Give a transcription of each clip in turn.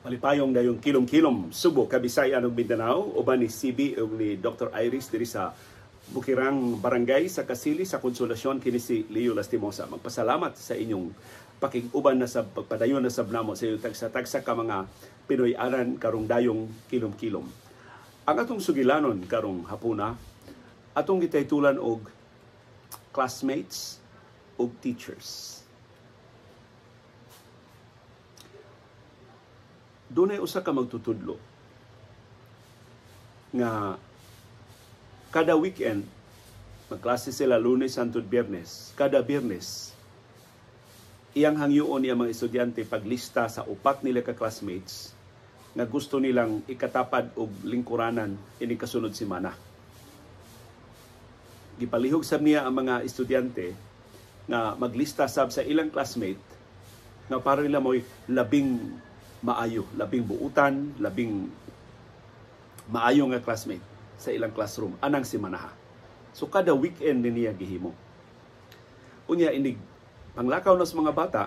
Malipayong dayong kilom-kilom Subo, Kabisayan ug Mindanao uban ni CB ug ni Dr. Iris diri sa Bukirang Barangay sa Kasili sa Konsolasyon. Kini si Leo Lastimosa. Magpasalamat sa inyong pakig-uban na sa pagpadayon na sab namo sa inyong tagsa-tagsa ka mga Pinoy-aran karong dayong kilom-kilom. Ang atong sugilanon karong hapuna, atong gitaytulan og classmates ug teachers. Dunay usa ka magtutudlo nga kada weekend, magklase sila Lunes hangtod Biyernes, kada Biyernes iyang hangyoon niya mga estudyante paglista sa upat nila ka classmates nga gusto nilang ikatapad og lingkuranan ining kasunod semana. Gipalihog sab niya ang mga estudyante nga maglista sab sa ilang classmate nga para nila mo'y labing maayo, labing buutan, labing maayo nga classmate sa ilang classroom anang semanaha. So kada weekend ni niya gihimo. Unya inig panglakaw na sa mga bata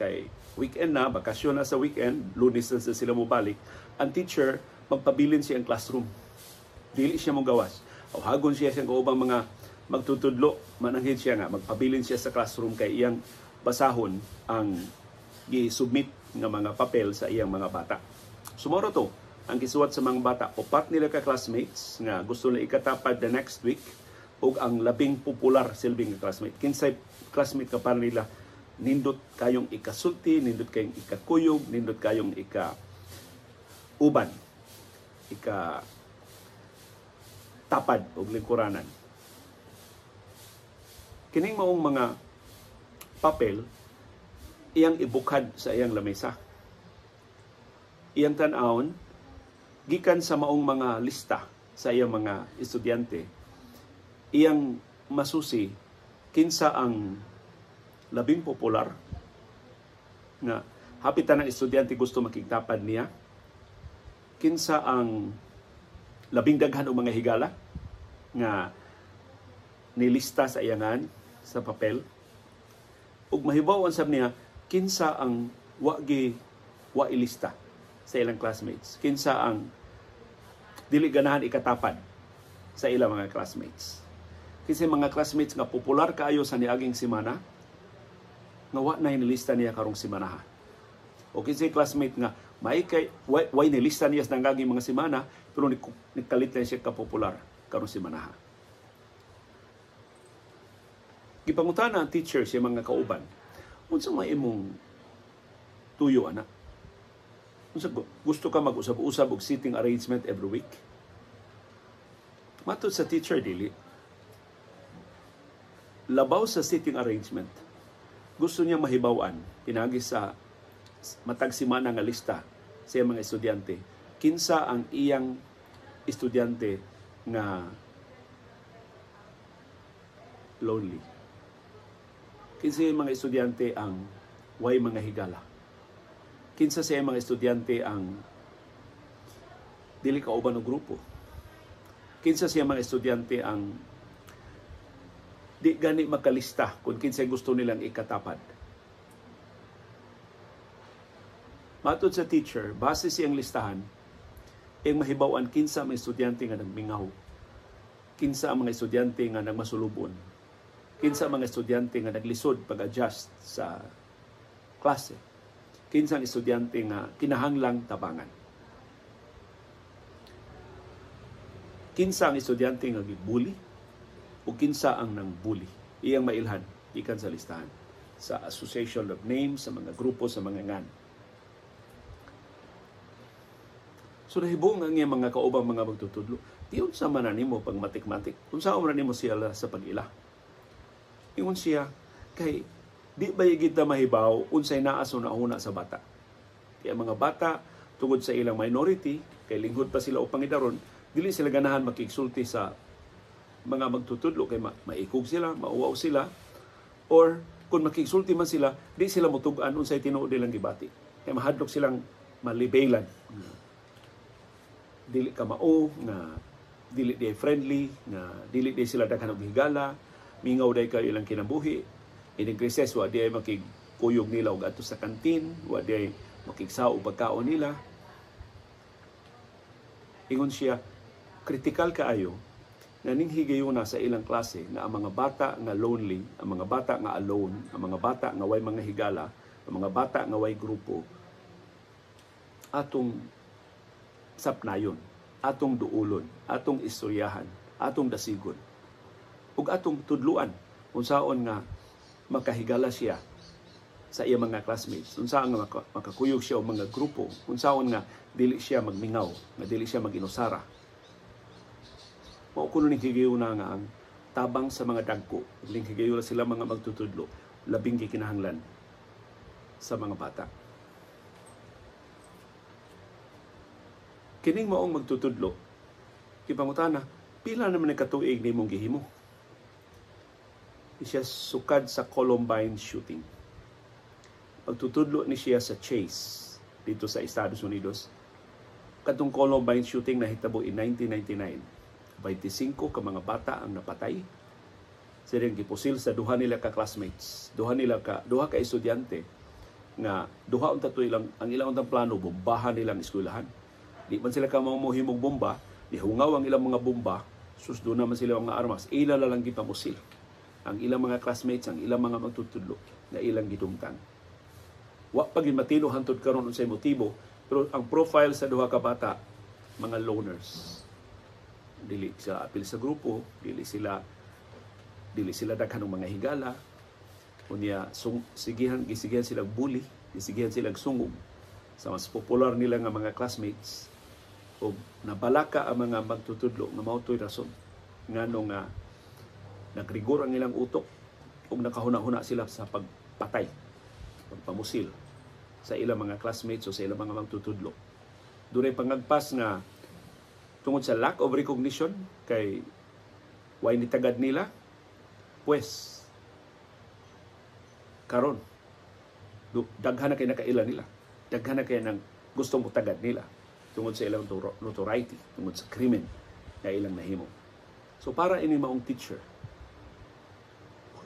kay weekend na, bakasyon na sa weekend, Lunes na sila mobalik, ang teacher magpabilin siya ang classroom. Dili siya mo gawas. Awhagon siya siyang kaubang mga magtutudlo, mananghid siya nga magpabilin siya sa classroom kay iyang basahon ang gi-submit nga mga papel sa iyang mga bata. Sumoro to ang gisuwat sa mga bata, upat nila ka classmates nga gusto nila ikatapad the next week ug ang labing popular silbing nga classmate. Kinsay classmate ka para nila nindot kayong ikasulti, nindot kayong ikakuyog, nindot kayong ika uban, ika tapad og lingkuranan. Kining maong mga papel iyang ibukad sa iyang lamesa. Iyang tan-awon gikan sa maong mga lista sa iyang mga estudyante, iyang masusi kinsa ang labing popular nga hapit ng estudyante gusto makigtapad niya, kinsa ang labing daghan og mga higala nga nilista sa iyangan sa papel, ug mahibaw-an sab niya kinsa ang wa gi wa ilista sa ilang classmates, kinsa ang dili ganahan ikatapad sa ilang mga classmates. Kinsa mga classmates nga popular kaayo sa niaging semana nga wa na nilista niya karong semanaha. O kinsa classmate nga may kay way nilista niya sa nangaging mga semana pero nikalit na siya kapopular karong semanaha. Gipangutana ang teacher sa mga kauban, unsa may imong tuyo ana? Unsa gusto ka mag-usab-usab og sitting arrangement every week? Matod sa teacher, dili. Labaw sa sitting arrangement, gusto niya mahibaw-an pinagi sa matag semana nga lista sa iyang mga estudyante, kinsa ang iyang estudyante nga lonely. Kinsa iyang mga estudyante ang way mga higala. Kinsa sa iyang mga estudyante ang dili kauban og grupo. Kinsa sa iyang mga estudyante ang di gani makalista kung kinsay gusto nilang ikatapad. Matod sa teacher, base siyang listahan, iyang mahibaw-an kinsa ang mga estudyante nga nagmingaw, kinsa ang mga estudyante nga nagmasulubon, kinsa ang mga estudyante nga naglisod pag-adjust sa klase, kinsa ang estudyante nga kinahanglang tabangan. Kinsa ang estudyante nga gibuli o kinsa ang nangbuli. Iyang mailhan gikan sa listahan, sa association of names, sa mga grupo, sa mga ngan. So nahibong ang iyang mga kaubang mga magtutudlo, di unsa man na nimo pag matik-matik, unsa man na nimo siya sa pag-ila. Ingon siya, kay di ba gid ta mahibaw unsay naa sa una sa bata. Kaya mga bata, tungod sa ilang minority, kay linghod pa sila o pangidaron, dili sila ganahan makigsulti sa mga magtutudlo kay maikog sila, mauwaw sila, or kung makigsulti man sila, di sila mutug-an unsay tinuod nilang gibati. Kay mahadlok silang malibelan. Dili ka mao, nga dili di friendly, nga dili di sila daghan og higala, mingaw day kayo ilang kinabuhi, inig recess wa di ay makigkuyog nila og adto sa kantin, wa di ay makigsao pagkaon nila. Ingon siya, kritikal kaayo nga ning higayuna sa ilang klase nga ang mga bata nga lonely, ang mga bata nga alone, ang mga bata nga way mga higala, ang mga bata nga way grupo, atong sapnayon, atong duulon, atong istoryahan, atong dasigon, ug atong tudluan unsaon nga makahigala siya sa iya mga classmates, unsaon nga makakuyog siya og mga grupo, unsaon nga dili siya magmingaw, nga dili siya maginusara. Mao kuno ning higayuna nga ang tabang sa mga dagko, ning higayuna sila mga magtutudlo, labing gikinahanglan sa mga bata. Kining maong magtutudlo, ipangutana, pila naman ang katuig nimong gihimo? Siya sukad sa Columbine shooting. Pagtutudlo ni siya sa Chase dito sa Estados Unidos. Katong Columbine shooting nahitabo in 1999. 25 ka mga bata ang napatay. Silang gipusil sa duha nila ka classmates, duha ka estudyante nga duha unta to ilang ang ilang untang plano bombahan nilang eskwelahan. Di man sila ka mamuhimog bomba, nihungaw ang ilang mga bomba, sus doon naman sila mga armas, ila lang gipamusil ang ilang mga classmates, ang ilang mga magtutudlo na ilang gidumtan. Wa pa gyud matino hantod karon unsay motibo, pero ang profile sa duha ka bata, mga loners. Dili sila apil sa grupo, dili sila daghan og mga higala. Unya sigihan sila bully, gisigihan sila sungog sa mas popular nila nga mga classmates. Og nabalaka ang mga magtutudlo nga mao to'y rason ngano nga nagrigor ang ilang utok ug nakahuna-huna sila sa pagpatay, pagpamusil sa ilang mga classmates o sa ilang mga magtutudlo. Dunay pangagpas nga tungod sa lack of recognition kay way nitagad nila, pues karon daghan na kay nakaila nila, daghan na kay nang gusto mo tagad nila tungod sa ilang notoriety, tungod sa krimen na ilang nahimo. So para ini maong teacher,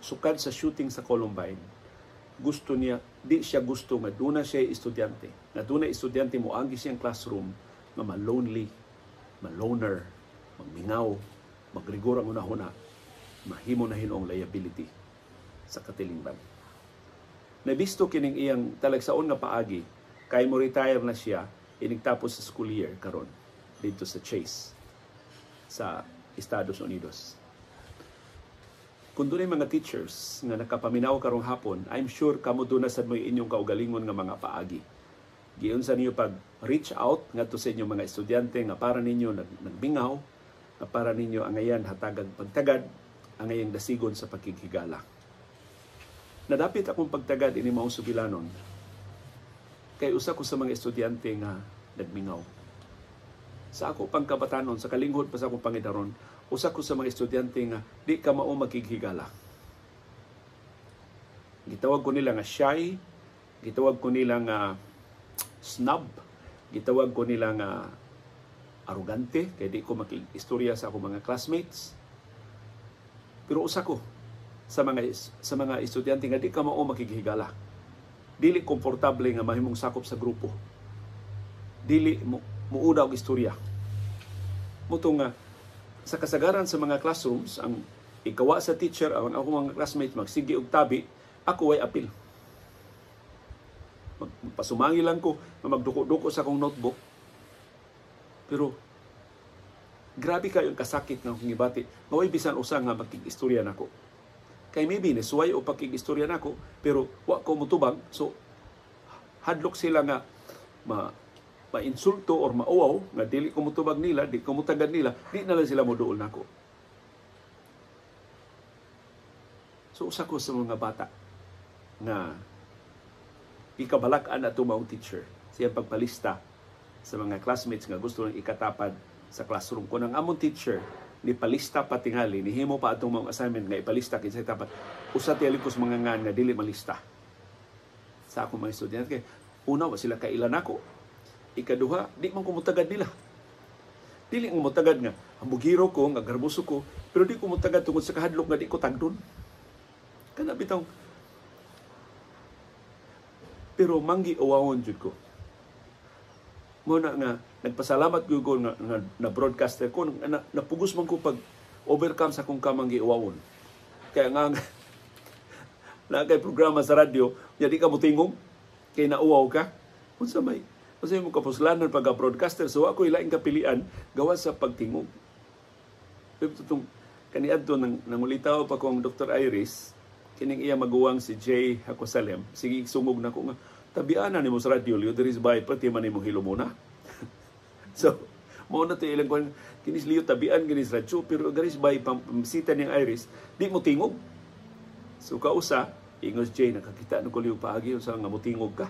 sukad sa shooting sa Columbine, gusto niya, di siya gusto nga duna siya estudyante, nga duna estudyante mo anggi siyang classroom nga ma-lonely, ma-loner, magmingaw, magrigor ang hunahuna, mahimo na hinuong liability sa katilingban. Nabisto kining iyang talagsaon nga paagi, kay mo retire na siya, inigtapos sa school year karon dito sa Chase sa Estados Unidos. Kung dunay mga teachers nga nakapaminaw karong hapon, I'm sure kamo duna sad mo'y inyong kaugalingon nga mga paagi. Giunsa ninyo pag reach out ngadto sa inyong mga estudyante nga para ninyo nagmingaw, nga para ninyo angayan hatagag pagtagad, angayang dasigon sa pagkighigala. Nadapit akong pagtagad ini maong sugilanon kay usa ko sa mga estudyante nga nagmingaw. Sa ako pang kabatanon, sa kalinghod pa sa akong pangidaron, usa ko sa mga estudyante nga di ka mao makighigala. Gitawag ko nila nga shy, gitawag ko nila nga snob, gitawag ko nila nga arugante, kay di ko makig-istorya sa akong mga classmates. Pero usa ko sa mga estudyante nga di ka mao makighigala. Dili komportable nga mahimong sakop sa grupo. Dili muuna og istorya. Muto nga sa kasagaran sa mga classrooms, ang ikawa sa teacher, ang akong mga classmates magsige og tabi, ako way apil. Magpasumangi lang ko, magduko-duko sa akong notebook. Pero grabe kayo ang kasakit ng akong gibati. Maway bisan usa nga makig-istorya nako. Kay maybe nisuway o pakig-istorya nako, pero wa ko mutubang, so hadlok sila nga ma-insulto or mauaw nga dili ko mutubag nila, di ko mutagad nila, di na lang sila moduol nako. So usa ko sa mga bata na ikabalak-an ato maong teacher siya pagpalista sa mga classmates nga gusto nang ikatapad sa classroom. Kung ang among teacher ni palista patingali, nihimo pa atong maong assignment nga ipalista kinsay tapat, usa tiyali ko sa mga ngan nga dili malista sa akong mga estudyante. Kay una, wa sila kailan nako. Ikaduha, di man ko mutagad nila. Dili ko mutagad nga ambugiro ko, nga garbuso ko, pero di ko mutagad tungod sa kahadlok nga di ko tagdon. Kana bitaw. Pero manggi uwawon jud ko. Mo na nga nagpasalamat gyud ko nga na broadcaster ko na, napugos man ko pag overcome sa akong kamang giuwawon. Kaya nga na kay programa sa radyo, nya di ka motingog kay nauwaw ka. Unsa may mo kapuslanan pagka broadcaster, so ako ilaing kapilian gawas sa pagtingog. Pero itong kaniadto nang nangulitaw pa kong Dr. Iris, kining iya maguwang si Jay Jacosalem, sige sungog na ko nga tabianan nimo sa radyo Leo diri sa bahay pati man nimo hilumona. So mao na to ilang kuan kinis Leo, tabian kinis radyo, pero diri sa bahay pambisita niyang Iris di mo tingog. So kausa ingos Jay, nakakita no ko Leo paagi unsa nga motingog ka.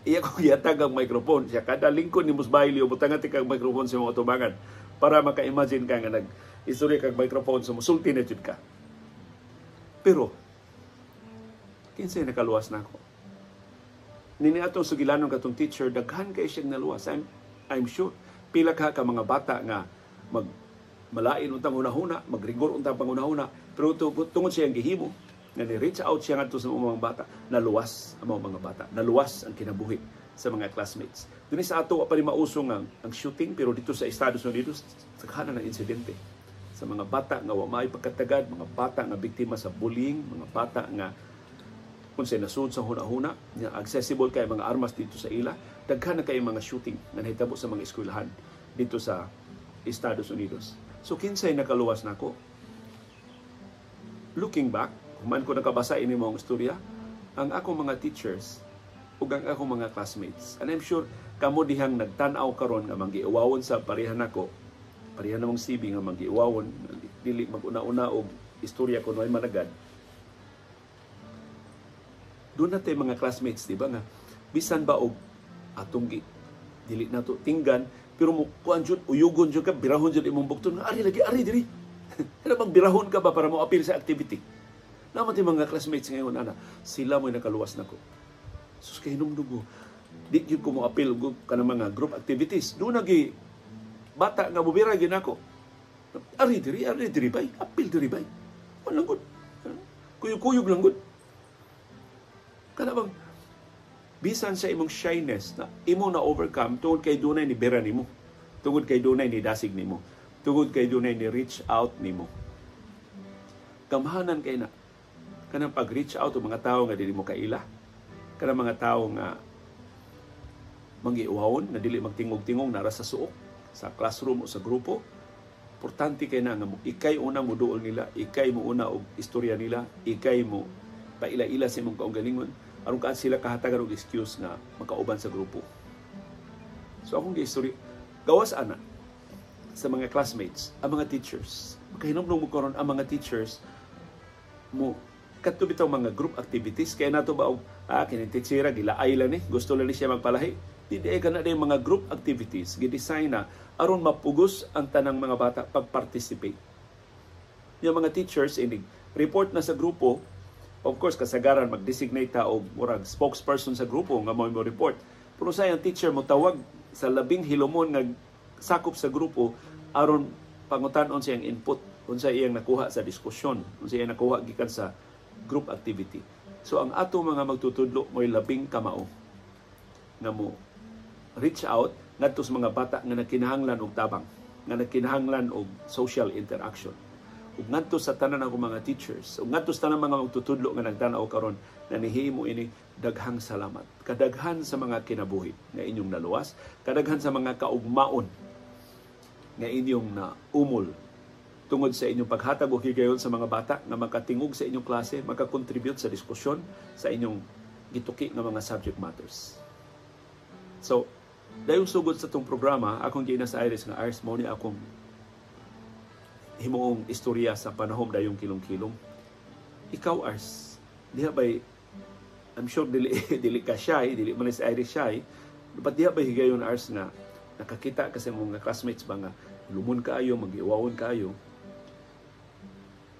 Iya ko gihatag ang microphone siya kada lingkod nimo sa bahay Leo, butangan ti kag microphone sa imong atubangan para maka-imagine ka nga nag istorya kag microphone, so musulti na jud ka. Pero kinsay nakaluwas nako? Nini atong sugilanon katong teacher, daghan kay siyang naluwas. I'm sure pila ka ka mga bata nga mag malain untang hunahuna, magrigor untang panghunahuna, pero tungod siyang gihimo nga ni reach out siya ngadto sa mga bata, naluwas ang mga bata, naluwas ang kinabuhi sa mga classmates. Dinhi sa ato pa ni mauso nga ang shooting, pero dito sa Estados Unidos daghan na ng insidente sa mga bata nga wa may pagkatagad, mga bata nga biktima sa bullying, mga bata nga kung sa nasud sa huna-huna, nga accessible kay mga armas dito sa ila, daghan na kay mga shooting na nahitabo sa mga eskwelahan dito sa Estados Unidos. So kinsay nakaluwas nako? Looking back, human ko nakabasa ini mong istorya, ang akong mga teachers ug ang akong mga classmates. And I'm sure kamo dihang nagtan-aw karon nga manggiuwawon sa pareha nako, pareha namong CB nga manggiuwawon, dili mag-una-una og istorya kuno ay managad. Doon na tay mga classmates, di ba nga, bisan ba og atong dili nato tinggan, pero mo kuan jud, uyugon jud ka, birahon jud imong bukton, ari lagi, ari diri. Ano bang birahon ka ba para mo appeal sa activity? Naman tay mga classmates ngayon, ana, sila mo'y nakaluwas nako. Sus, kay hinumdum ko, di jud ko mo appeal og kanang mga group activities. Doon nagi bata nga mubira gyud nako. Ari diri bay, appeal diri bay. Wala gud. Kuyog-kuyog lang gud. Kana bang bisan sa imong shyness na imo na overcome tungod kay dunay ni bira nimo, tungod kay dunay ni dasig nimo, tungod kay dunay ni reach out nimo. Gamhanan kay na kanang pag-reach out og mga tawo nga dili mo kaila, kanang mga tawo nga mangiuhawon, nga dili magtingog-tingog nara sa suok, sa classroom o sa grupo. Importante kay na nga mo, ikay una mo duol nila, ikay mo una og istorya nila, ikay mo paila-ila sa imong kaugalingon, aron kaan sila kahatagan og excuse nga makauban sa grupo. So akong giistorya, gawas ana sa mga classmates, ang mga teachers. Makahinumdum mo karon ang mga teachers mo kadto bitaw mga group activities kaya nato ba og kini teachera gilaay lang ni, gusto lang ni siya magpalahi. Di ay kana day mga group activities gidesign na aron mapugos ang tanang mga bata pag-participate. Yung mga teachers inig report na sa grupo. Of course, kasagaran mag-designate ta og murag spokesperson sa grupo nga mo report. Pero sa ang teacher mo tawag sa labing hilomon nga sakop sa grupo aron pangutan-on siyang input, unsa iyang nakuha sa diskusyon, unsa iyang nakuha gikan sa group activity. So ang ato mga magtutudlo mo'y labing kamao nga mo reach out ngadto sa mga bata nga nagkinahanglan og tabang, nga nagkinahanglan og social interaction. Ug ngadto sa tanan ako mga teachers, ug ngadto sa tanan mga magtutudlo nga nagtan-aw karon na nihimo ini, daghang salamat. Kadaghan sa mga kinabuhi nga inyong naluwas, kadaghan sa mga kaugmaon nga inyong naumol tungod sa inyong paghatag og higayon sa mga bata nga makatingog sa inyong klase, makakontribute sa diskusyon sa inyong gituki nga mga subject matters. So, dayong sugod sa tong programa, akong giina sa Iris nga Iris mo ni akong himuong istorya sa panahom dayong kilong-kilong. Ikaw, Ars, diha bay, I'm sure dili, dili ka shy, dili man si Iris shy, but diha bay higayon, Ars, nga nakakita kasi mga classmates ba nga lumon kaayo, magiuwawon kaayo.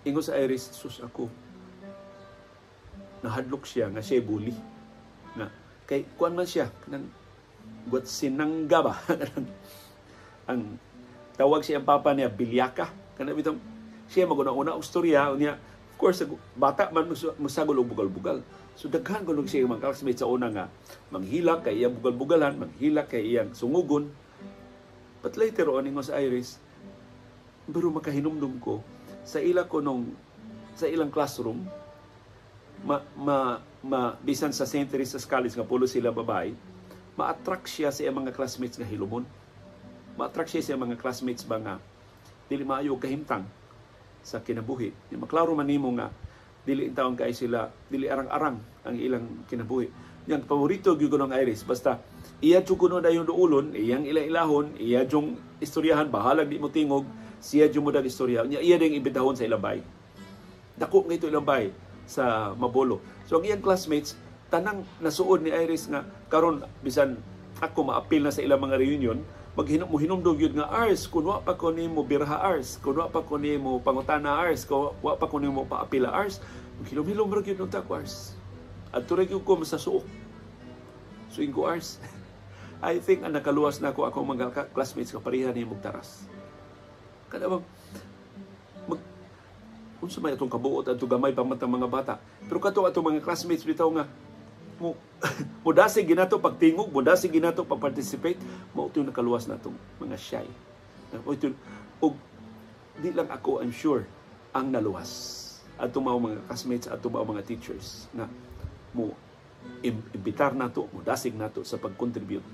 Ingon sa Iris, sus ako, nahadlok siya nga siya bully. Nga, kay kuan man siya, kanang guat sinangga ba? Ang tawag siya ang papa niya, Bilyaka. Kana bitong siya maguna-una og storya unya, of course bata man musagol og bugal-bugal. So daghan kuno siya mga classmates sa una nga manghilak kay iyang bugal-bugalan, manghilak kay iyang sungugon. But later on, ingon sa Iris, pero makahinumdum ko sa ila ko nung sa ilang classroom, ma, ma, ma bisan sa St. Teresa's College nga pulo sila babae, ma-attract siya sa iyang mga classmates nga hilumon. Ma-attract siya sa iyang mga classmates ba nga dili maayo kahimtang sa kinabuhi. Di maklaro man nimo nga dili taon kay sila, dili arang-arang ang ilang kinabuhi. Yang paborito gyud ko ng Iris, basta iya jud kuno dayon duulon, iyang ila-ilahon, iya jung istoryahan, bahalag di mo tingog, siya jud mo dag istorya. Nya iya ding imbitahon sa ilang bay. Dako nga ito ilang bay sa Mabolo. So ang iyang classmates, tanang nasuod ni Iris nga karon bisan ako maapil na sa ilang mga reunion, maghinum mo hinumdum gyud nga, "Ars, kun wa pa ko nimo birha, Ars, kun wa pa ko nimo pangutana, Ars, kun wa pa ko nimo paapila, Ars, maghilom-hilom ra gyud unta ko, Ars. Adto ra gyud ko sa suok." So ingo, "Ars, I think ang nakaluwas na ako akong mga classmates ka pareha nimo taras." Kada bang mag unsa may atong kabuot adto, gamay pa man mga bata. Pero kato atong mga classmates bitaw nga mo mudasig ginato pagtingog, mudasig ginato pag-participate, mao ito nakaluwas na itong mga shy. Ito, og di lang ako, I'm sure, ang naluwas. Ato mga classmates, ato mga teachers na mo imbitar nato, mo dasig nato sa pag-contribute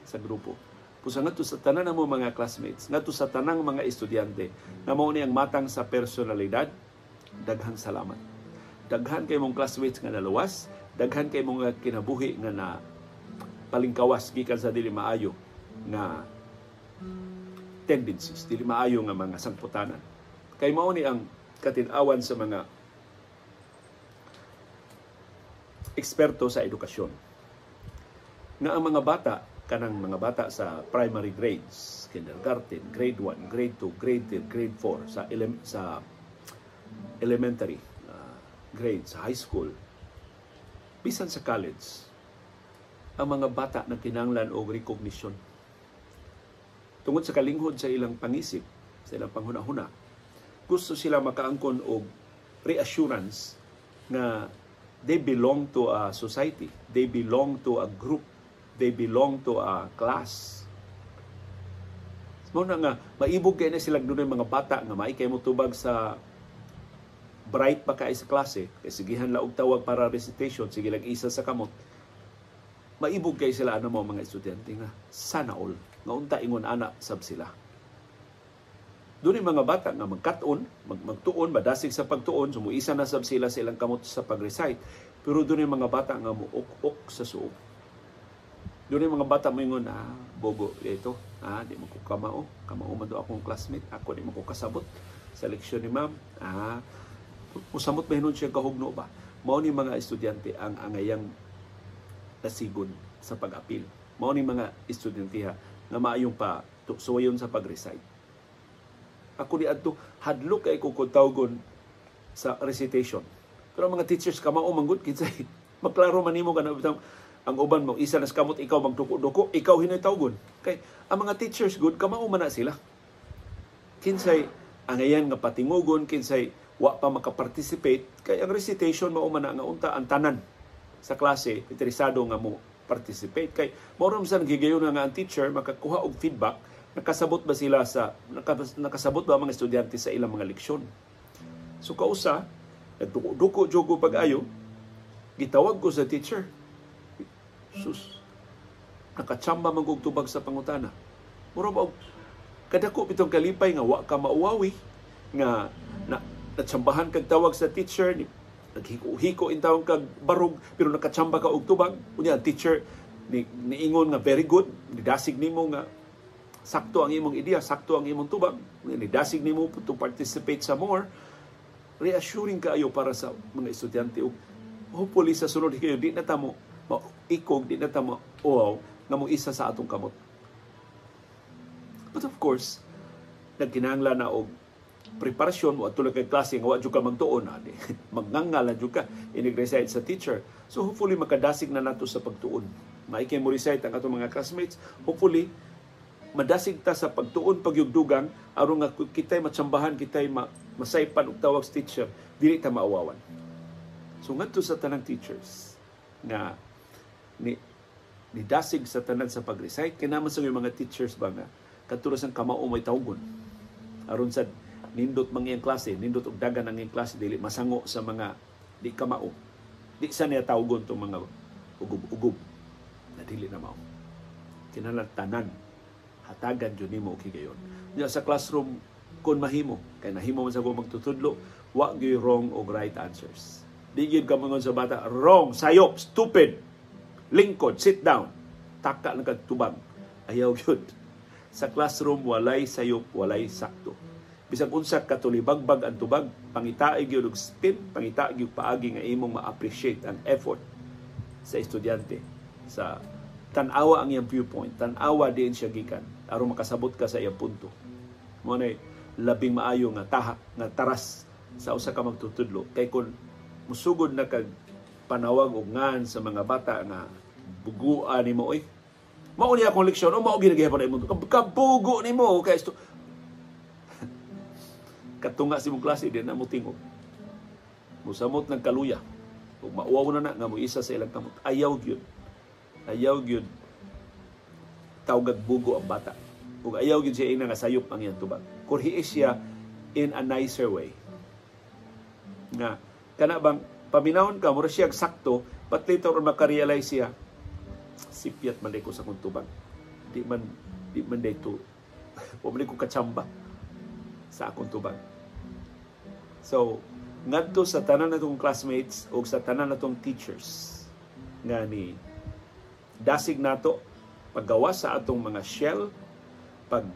sa grupo. Pusa ngadto sa tanan mo mga classmates, ngadto sa tanang mga estudyante na mao ni ang matang sa personalidad, daghang salamat. Daghan kay mong classmates nga naluwas, daghan kay mga kinabuhi nga na palingkawas gikan sa dili maayo nga tendencies, dili maayo nga mga sangputanan. Kay mao ni ang katin-awan sa mga eksperto sa edukasyon. Nga ang mga bata, kanang mga bata sa primary grades, kindergarten, grade 1, grade 2, grade 3, grade 4, sa elementary grade, sa high school, bisan sa college, ang mga bata na kinanglan og recognition. Tungod sa kalinghod sa ilang pangisip, sa ilang panghuna-huna, gusto sila makaangkon og reassurance nga they belong to a society, they belong to a group, they belong to a class. Mao na nga maibog kay na sila dunay mga bata nga maikay mo tubag sa bright pa kay sa klase, kay sigihan la og tawag para recitation, sige lang isa sa kamot. Maibog kay sila ano mo mga estudyante nga sana all nga unta ingon ana sab sila. Doon yung mga bata nga magkat-on, magtuon, madasig sa pagtuon, sumuisa na sab sila sa ilang kamot sa pag-recite. Pero doon yung mga bata nga muok-ok sa suok. Doon yung mga bata mo ingon, "Ah, bogo ito, ah, di mo ko kamao, kamao man do akong classmate, ako di mo ko kasabot sa leksyon ni ma'am, ah," musamot ba hinon siya kahugno ba? Mao ni mga estudyante ang angayang nasigon sa pag-apil. Mao ni mga estudyante ha, nga maayong pa suwayon sa pag-recite. Ako ni adto hadlok kay ko tawgon sa recitation. Pero ang mga teachers kamao manggod, kinsay maklaro man nimo kana bitang ang uban mo isa nas kamot, ikaw magduko-duko, ikaw hinoy tawgon. Kay ang mga teachers good kamao man na sila. Kinsay angayan nga patingugon, kinsay wa pa makaparticipate, kay ang recitation mao man na nga unta ang tanan sa klase interesado nga mo participate, kay mao ra sa nagigayon nga ang teacher makakuha og feedback nakasabot ba sila sa nakasabot ba ang mga estudyante sa ilang mga leksyon. So kausa nagduko-duko jud ko pag-ayo, gitawag ko sa teacher. Sus, nakachamba man kog tubag sa pangutana. Mura ba og kadako bitong kalipay nga wa ka mauwawi nga na natsambahan kag tawag sa teacher ni, naghiko-hiko in tawon kag barog pero nakachamba ka og tubag. Unya ang teacher ni niingon nga very good, nidasig nimo nga sakto ang imong ideya, sakto ang imong tubag, nidasig nimo to participate sa more. Reassuring kaayo para sa mga estudyante ug hopefully sa sunod kayo di na tamo ikog, di na tamo uwaw nga mo isa sa atong kamot. But of course, nagkinahanglan na og preparasyon mo at kay klase nga wa jud ka magtuon, ani magnganga jud ka inig-recite sa teacher. So hopefully makadasig na nato sa pagtuon. Maikay mo recite ang atong mga classmates. Hopefully madasig ta sa pagtuon pagyugdugang aron nga kitay matsambahan, kitay masaypan og tawag sa teacher, dili ta maawawan. So ngadto sa tanang teachers nga ni nidasig sa tanan sa pag-recite, kay naman sa mga teachers ba nga kadto ra sang kamao may tawgon aron sad nindot mang iyang klase, nindot og dagan ang iyang klase, dili masango sa mga di kamao. Di sa niya tawgon tong mga ugob-ugob na dili na mao. Kinahanglan tanan hatagan jud nimo og higayon. Nya sa classroom, kun mahimo, kay nahimo man sa ko magtutudlo, wa gyud wrong og right answers. Di gyud ka mangon sa bata, "Wrong, sayop, stupid, lingkod, sit down." Taka lang kag tubag. Ayaw gyud. Sa classroom, walay sayop, walay sakto. Bisag unsa katulibagbag ang tubag, pangitaa gyud og spin, pangitaa gyud paagi nga imong ma-appreciate ang effort sa estudyante. Sa tan-awa ang iyang viewpoint, tan-awa diin siya gikan aron makasabot ka sa iyang punto. Mo na labing maayo nga taha nga taras sa usa ka magtutudlo, kay kun musugod na kag panawag og ngan sa mga bata nga bugua nimo oy, mao ni akong leksyon o mao ginagihapon na imong kabugo nimo kay katunga sa imong klase, di na mo tingog, musamot ng kaluya ug mauwaw na na nga mo isa sa ilang kamot. Ayaw gyud, ayaw gyud tawgag bugo ang bata ug ayaw gyud siya ina nga sayop ang iyang tubag. Kurhii siya in a nicer way nga kana bang paminawon ka, mura siya sakto, but later on makarealize siya, "Sipyat man ko sa akong tubag, di man dito, wa man ko katsamba sa akong tubag." So ngadto sa tanan natong classmates o sa tanan natong teachers nga ni dasig nato paggawa sa atong mga shell, pag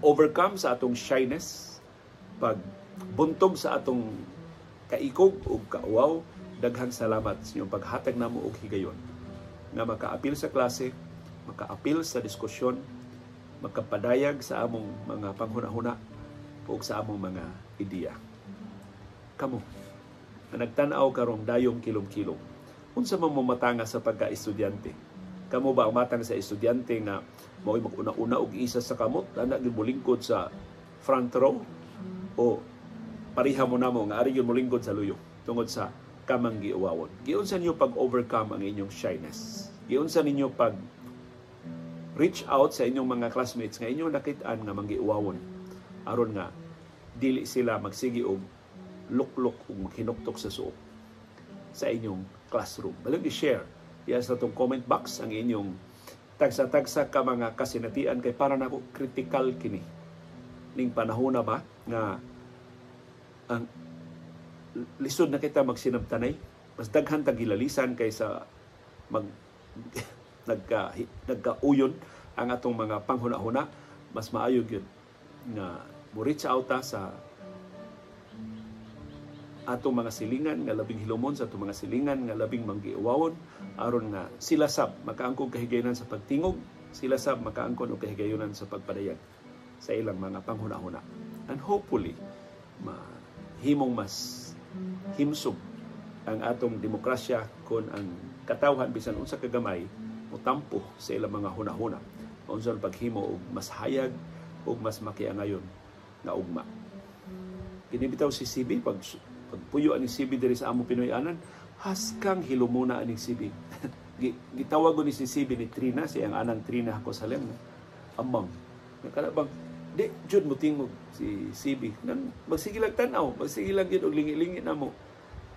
overcome sa atong shyness, pag buntog sa atong kaikog ug kauwaw, daghang salamat sa inyong paghatag namo og higayon nga makaapil sa klase, makaapil sa diskusyon, makapadayag sa among mga panghuna-huna ug sa among mga ideya. Kamo nga nagtan-aw karong dayong kilom-kilom, unsa man mo matanga sa pagka-estudyante? Kamo ba ang matang sa estudyante nga mao'y mag-una-una og isa sa kamot, ana gyud molingkod sa front row, o pareha mo namo nga ari gyud molingkod sa luyo tungod sa kamang giuwawon? Giunsa ninyo pag-overcome ang inyong shyness? Giunsa ninyo pag reach out sa inyong mga classmates nga inyong nakit-an nga manggiuwawon aron nga dili sila magsigi og luklok ug maghinuktok sa suok sa inyong classroom? Balig i-share diya sa atong comment box ang inyong tagsa-tagsa ka mga kasinatian, kay para nako critical kini ning panahon na ba nga ang lisod na kita magsinabtanay, mas daghan tag gilalisan kaysa mag nagkauyon ang atong mga panghuna-huna. Mas maayo gyud nga mo reach out ta sa atong mga silingan nga labing hilumon, sa atong mga silingan nga labing manggiuwawon, aron nga sila sab makaangkon kahigayonan sa pagtingog, sila sab makaangkon og kahigayonan sa pagpadayag sa ilang mga panghuna-huna, and hopefully mahimong mas himsog ang atong demokrasya kon ang katawhan, bisan unsa kagamay, motampo sa ilang mga hunahuna unsa paghimo og mas hayag ug mas makiangayon nga ugma. Kini bitaw si CB, pag pagpuyo ani CB diri sa among Pinoy-anan, haskang hilumuna aning CB. Gitawag ni si CB ni Trina, siyang anang Trina Jacosalem, amang. Kana bang di jud mo tingog si CB. Nang magsige lang tan-aw, magsige lang gyud og lingi-lingi namo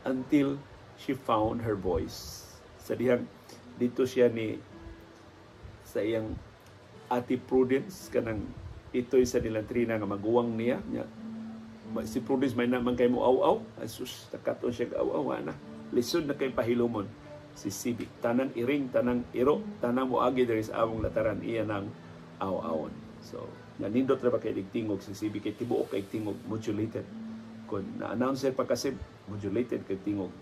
until she found her voice. Sa dihang dito siya ni sa iyang Ate Prudence, kanang ito'y sa nilang Trina nga maguwang niya. Si Prudence may naman kay mo aw-aw. Asus, nakaton siya aw-aw na. Lisod na kay pahilumon si CB. Tanang iring, tanang iro, tanang moagi diri sa among lataran, iya nang aw-awon. So, nanindot ra ba kay tingog si CB, kay tibuok kay tingog modulated. Kung na-announcer pa kasi, modulated kay tingog.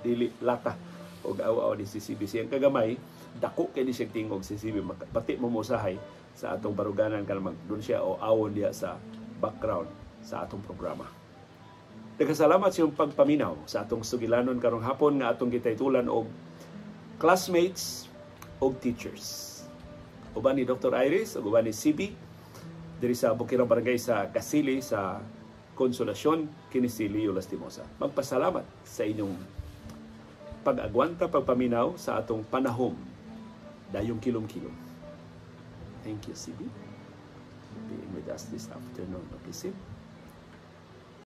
Dili lata og aw-aw ni si CB. Siyang kagamay, dako kay ni siya tingog si CB. Pati mo mosahay sa atong baruganan kan doon siya o awon diya sa background sa atong programa. Nagkasalamat sa iyong pagpaminaw sa atong sugilanon karong hapon nga atong gitaytulan og classmates og teachers. Uban ni Dr. Iris ug uban ni CB diri sa Bukirang Barangay sa Kasili sa Consolacion, kini si Leo Lastimosa. Magpasalamat sa inyong pag-agwanta, pagpaminaw sa atong panahom. Dayong kilom-kilom. Thank you, CB, for being with us this afternoon. Okay, Sib?